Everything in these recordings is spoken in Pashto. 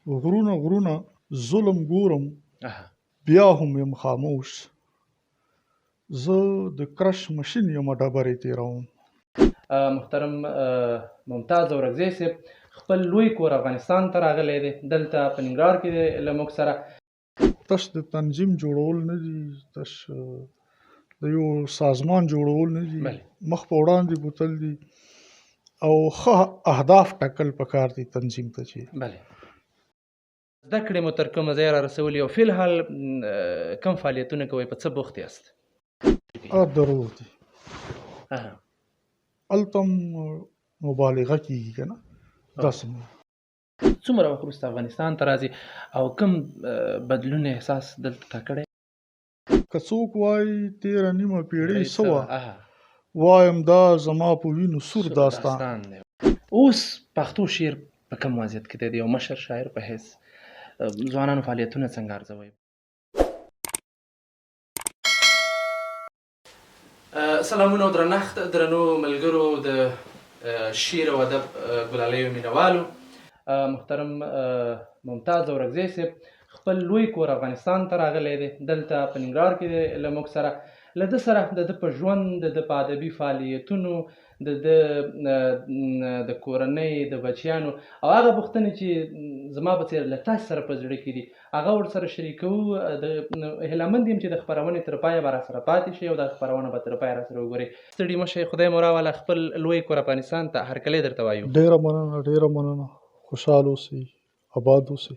غرونه غرونه ظلم ګورم، بیا هم یم خاموش. زه د کرش ماشین یم، ډبرې تېروم. محترم ممتاز اورکزی صاحب خپل لوی کور افغانستان ته راغلی دی، دلته په ننګرهار کې دی له موږ سره. تش د تنظیم جوړول نه دي، تش د یو سازمان جوړول نه دي، مخ په وړاندې بوتل دي او ښه اهداف ټاکل پکار دي تنظیم ته. چې بله زده کړې مو تر کومه ځایه را رسولي او فی الحال کوم فعالیتونه کوئ، په څه بوخت یاست؟ دروغ دي، هلته هم مبالغه کېږي که نه، داسې نه. څومره وخت وروسته افغانستان ته راځي او کوم بدلون احساس دلته تا کړی؟ که څوک وایي تېره نیمه پیړۍ څه وه، وایم دا زما په وینو سور داستان دی. اوس پښتو شعر په کوم وضعیت کې دی؟ د یو مشر شاعر په حیث ځوانانو فعالیتونه څنګه ارزوئ؟ سلامونه او درنښت درنو ملګرو د شعر او ادب ګلالیو مینهوالو. محترم ممتاز اورکزی صاحب خپل لوی کور افغانستان ته راغلی دی، دلته په ننګرهار کې دی له موږ سره. له ده سره د ده په ژوند، د ده په ادبي فعالیتونو، د ده د کورنۍ، د بچیانو او هغه پوښتنې چې زما په څېر له تاسو سره په زړه کې دي هغه ورسره شریکوو. هیله مند یم چې د خپرونې تر پایه به راسره پاتې شئ او دا خپرونه به تر پایه راسره وګورئ. ستړي مه شئ، خدای مو راوله. خپل لوی کور افغانستان ته هرکلی درته وایو. ډېره مننه، ډېره مننه. خوشحال اوسئ، اباد اوسئ.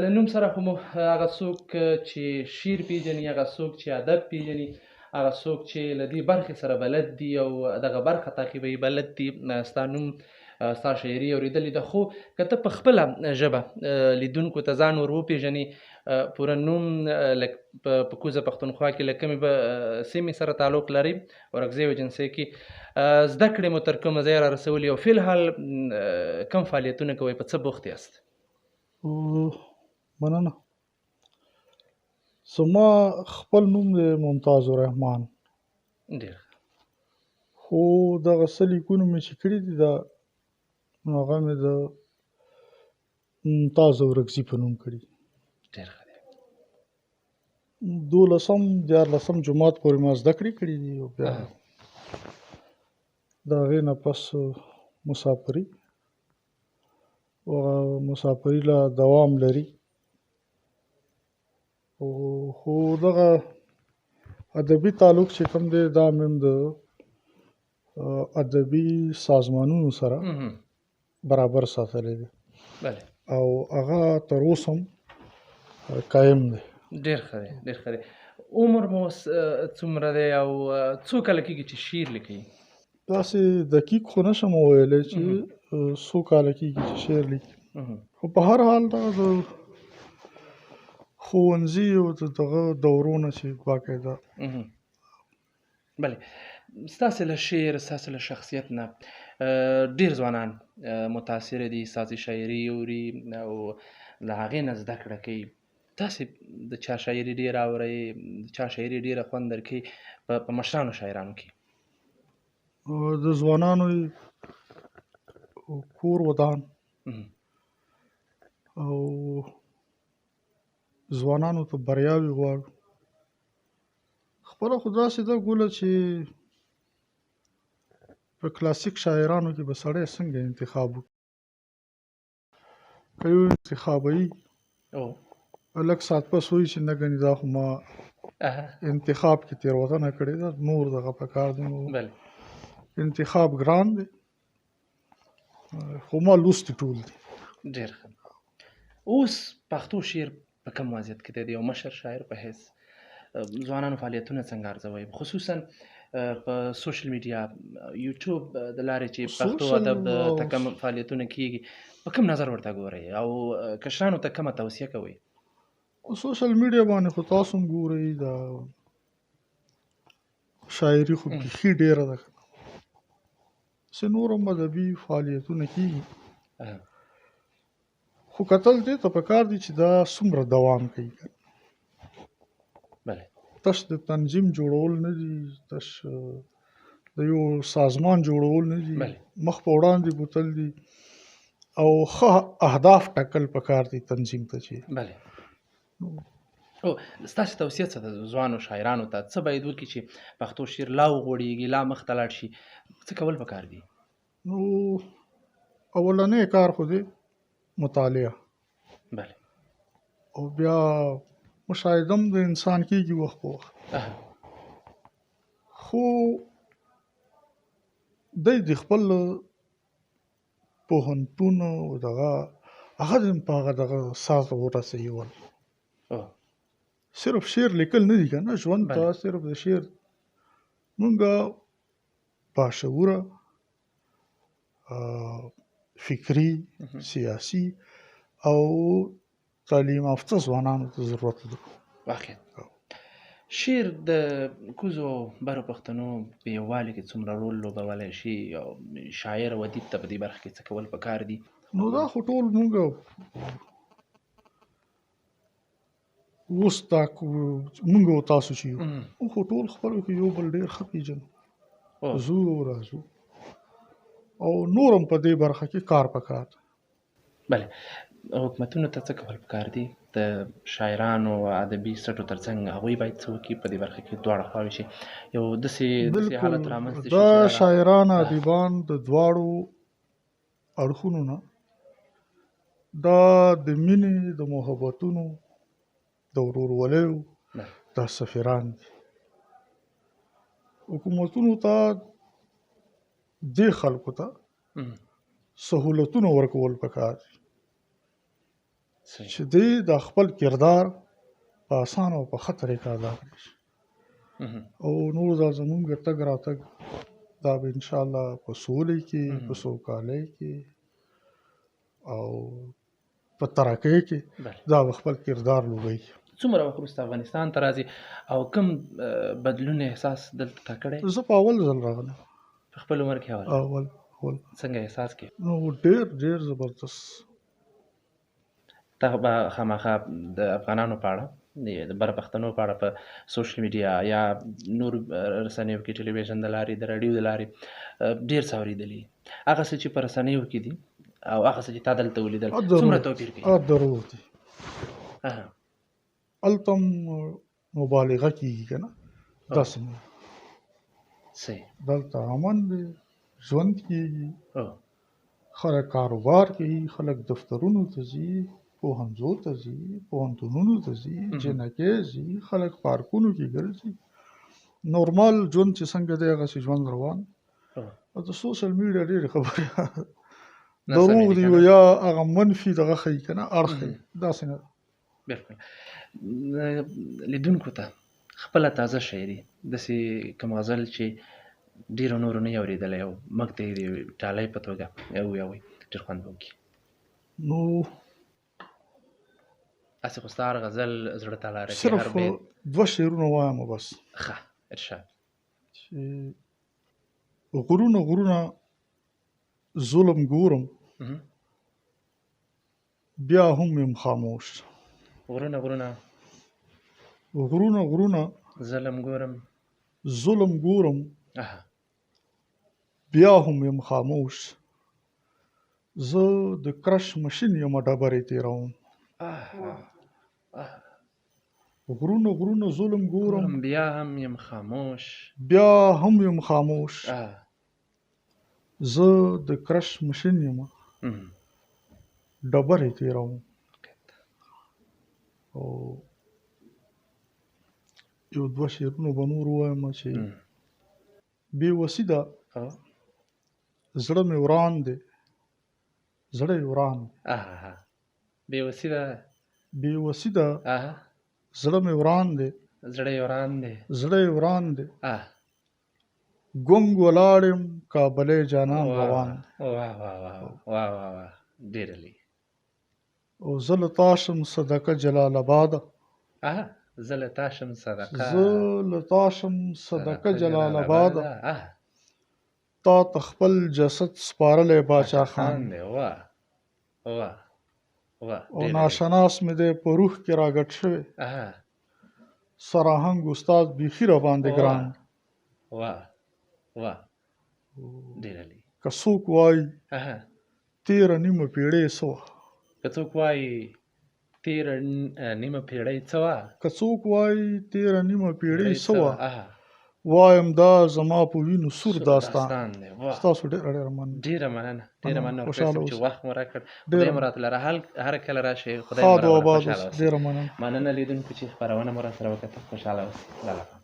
له نوم سره خو مو هغه څوک چې شعر پیژني، هغه څوک چې ادب پیژني، هغه څوک چې له دې برخې سره بلد دي او دغه برخه تعقیبوي بلد دي، ستا نوم ستا شاعري اورېدلې ده. خو که ته په خپله ژبه لیدونکو ته ځان ور وپېژنې، پوره نوم، په کوزه پښتونخوا کې له کومې به سیمې سره تعلق لري، اورکزیو ایجنسۍ کې زده کړې مو تر کومه ځایه را رسولي او فی الحال کوم فعالیتونه کوئ، په څه بوخت یاست؟ مننه. زما خپل نوم دی ممتاز الرحمن. ډېر خو دغه څه لیکونه مې چې کړي دي، دا هغه مې د ممتاز اورکزي په نوم کړي. ډېر ښه دی. 12، 13 جماعت پورې ما زده کړې کړي دي او بیا د هغې نه پس مسافري، مسافري لا دوام لري. خو دغه ادبي تعلق چې کوم دی دا مې هم د ادبي سازمانونو سره برابر ساتلی دی او هغه تر اوسه هم قایم دی. ډېر ښه دی، ډېر ښه دی. عمر مو اوس څومره دی او څو کاله کېږي چې شعر لیکئ؟ داسې دقیق خو نه شم ویلی چې څو کاله کېږي چې شعر لیکم، خو په هر حال دا د ښوونځي او د دغه دورو نه چې باقاعده. بله، ستاسې له شعر، ستاسې له شخصیت نه ډېر ځوانان متاثره دي، ستاسې شاعري اوري او له هغې نه زده کړه کوي. تاسې د چا شاعري ډېره اورئ، د چا شاعري ډېره خوند درکوي په مشرانو شاعرانو کې؟ د ځوانانو کور ودان او ځوانانو ته بریاوې غواړو. خپله خو داسې ده ګله چې په کلاسیک شاعرانو کې به سړی څنګه انتخاب وکړي؟ که یو انتخابوي لږ ساعت پس وایي چې نه ګنې دا خو ما انتخاب کې تېروتنه کړې ده، نور دغه په کار دی. نو انتخاب ګران دی، خو ما لوستي ټول دي. ډېر ښه. اوس پښتو شعر په کوم وضعیت کې دی؟ د یو مشر شاعر په حیث ځوانانو فعالیتونه څنګه ارزوئ، خصوصا په سوشل میډیا، یوټیوب د لارې چې پښتو ادب ته کوم فعالیتونه کیږي، په کوم نظر ورته ګورئ او کشرانو ته کومه توصیه کوئ؟ سوشل میډیا باندې خو تاسو هم ګورئ، دا شاعري خو بیخي ډېره ده، څه نور هم ادبي فعالیتونه کیږي، خو کتل دې ته پکار دي چې دا څومره دوام کوي. بله تش د تنظیم جوړول نه دي، تش د یو سازمان جوړول نه دي، مخ په وړاندې بوتل دي او ښه اهداف ټاکل پکار دي تنظیم ته چې. بله. او ستاسو توصیه څه ده ځوانو شاعرانو ته؟ څه باید وکړي چې پښتو شعر لا وغوړېږي، لا مخته لاړ شي؟ څه کول پکار دي؟ نو اولنی کار خو دی مطالعه. بله. او بیا مشاهده هم د انسان کېږي وخت په وخت. خو دی د خپل پوهنتون او دغه هغه دې په هغه دغه ساز ورسوي. ول صرف شعر لیکل نه دي که نه، ژوند ته صرف د شعر مونږ باشعوره فکري، سیاسي او تعلیم یافته ځوانانو ته ضرورت لرو. واقعا شعر د کوزو برو پښتنو په یووالي کې څومره رول لوبولی شي، او شاعر او ادیب ته په دې برخه کې څه کول پکار دي؟ نو دا خو ټول مونږ اوس دا مونږ او تاسو چې یو خو ټول خپلو کې یو بل ډېر ښه پېژنو، ځو او راځو، او نور هم په دې برخه کې کار پکار دی. بله، حکومتونو ته څه کول پکار دي؟ د شاعرانو او ادبي سټو ترڅنګ هغوی باید څه وکړي په دې برخه کې؟ دواړه خواوې چې یو داسې حالت رامنځته شي. دا شاعران ادیبان د دواړو اړخونو نه دا د مینې، د محبتونو، د ورورولیو دا سفیران دي. حکومتونو ته دې خلکو ته سهولتونه ورکول پکار دي چې دی د خپل کردار په اسانه او په ښه طریقه ادا کړي شي. او نور دا زمونږ تګ راتګ دا به انشاءالله په سولې کې، په سوکالۍ کې او په ترقۍ کې دا به خپل کردار لوبوي. څومره وخت وروسته افغانستان ته راځي او کوم بدلون احساس دلته تا کړی؟ زه په اول ځل راغلم، په خپل عمر کې اول. اول څنګه احساس کې؟ نو ډېر ډېر زبردست. ته به خامخا د افغانانو په اړه، د بر پښتنو په اړه په سوشل میډیا یا نور رسنیو کې، ټلویزیون د لارې، د راډیو د لارې ډېر څه اورېدلي. هغه څه چې په رسنیو کې دي او هغه څه چې تا دلته ولیدل څومره توپیر کوي؟ دروغ دي. هلته هم مبالغه کېږي که نه، داسې نه. صحیح. دلته امن دی، ژوند کېږي، خلک کاروبار کوي، خلک دفترونو ته ځي، پوهنځو ته ځي، پوهنتونونو ته ځي، جنکې ځي، خلک پارکونو کې ګرځي. نورمال ژوند چې څنګه دی هغسې ژوند روان. او د سوشل میډیا ډېرې خبرې دروغ دي یا هغه منفي دغه ښیي که نه، اړخ ښیي، داسې نه ده. بلکل. لیدونکو ته خپله تازه شاعري، داسې کوم غزل چې ډېرو نورو نه یې اورېدلی او موږ ته یې د ډالۍ په توګه ووایي، ډېر خوند به وکړي. نو هسې خو ستا هر غزل زړه ته لاره کوي، صرف دوه شعرونه وایم بس. ښه، ارشاد. چې غرونه غرونه ظلم ګورم، بیا هم یم خاموش. غرونه غرونه غرونه غرونه ظلم ګورم، ظلم ګورم، بیا هم یم خاموش. زه د کرش ماشین یم، ډبرې تېروم. غرونه غرونه ظلم ګورم، بیا هم یم خاموش، بیا هم یم خاموش. زه د کرش ماشین یم، ډبرې تېروم. او یو دوه شعرونه به نور ووایم چې بې وسي ده، زړه مې وران دی، زړه یې وران دی. بې وسي ده، بې وسي ده، زړه مې وران دی، زړه یې وران دی، زړه یې وران دی. ګونګ ولاړ یم، کابلی جانان روان دی. واه واه واه واه واه واه، ډېر عالي. او زه له تا شم صدقه جلال آباده. زه له تا شم صدقه، زه له تا شم صدقه جلال آباده. تا ته خپل جسد سپارلی باچا خان دی. واه واه واه. او ناشناس مې دی په روح کې راګډ شوی، سراهنګ استاد بیخي را باندې ګران. واه واه، ډېر عالي. که څوک وایي تېره نیمه پیړۍ څه وه. که څوک وایي تېره نیمه پیړۍ څه وه. که څوک وایي تېره نیمه پیړۍ څه وه، وایم دا زما په وینو سور داستان دی. واه، ستاسو ډېره ډېره مننه. ډېره مننه، ډېره مننه خوشحاله چې اوسئ. وخت مو راکړ. خدای مو راته لره، هر کله راشئ، خدای مو ښاد او راوله، آباد خوشحاله اوسئ. اوسئ. ډېره مننه. مننه لیدونکو چې خپرونه مو راسره وکتل. خوشحاله اوسئ. الله.